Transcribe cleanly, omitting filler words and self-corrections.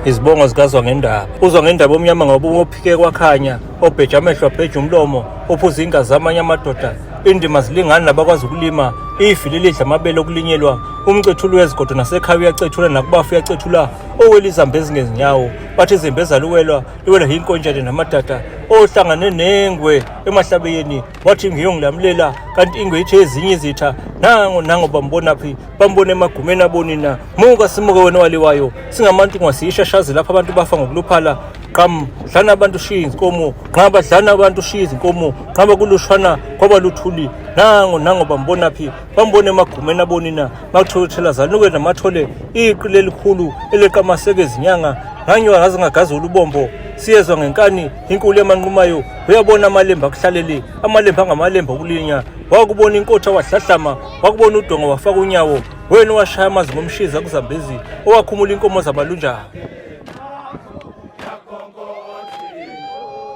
Izibongo zikazwa ngendaba. Uzwa ngendaba omnyama ngoba umophike kwakhanya, obheja amehlo abheja umlomo, ophuza ingazi amanye amadoda. Indima zilingani nabakwazi ukulima, ifi lelidla amabele okulinyelwa, umcethulo wezigodo nasekhaya uyacethula nakubafu uyacethula, owela izamba ezingezinyawo. Bathi izembe ezaluwelwa, liwelwa yinkonjane namadada, ohlangane nengwe emahlabeyeni, wathi ngiyongilamulela, kanti ingwe ithe ezinye izitha, nango nango bambonaphi, bambona emagumeni abonina. Muka simuke wena waliwayo, singamantu ngasiyishashazi lapho abantu bafa ngokuluphala. Qam, dlana abantu shiya izinkomo, nqaba dlana abantu shiya izinkomo, nqaba kulushwana kwaba luthuli. Nango nango bambonaphi, bambona emagumeni abonina, makuthukuthela zanuke namathole, iqi lelikhulu eleqa amaseke ezinyanga, nganywa ngaze ngagazula ubombo. Siyezwa ngenkani inkulu yamanqumayo, uyabona amalembe akuhlaleli, amalembe angamalembe okulinya. Wakubona inkotha wahlahlama, wakubona udonga wafaka unyawo, wena owashaya amazi ngomshiza kuZambezi, owakhumula inkomo zabalunjana.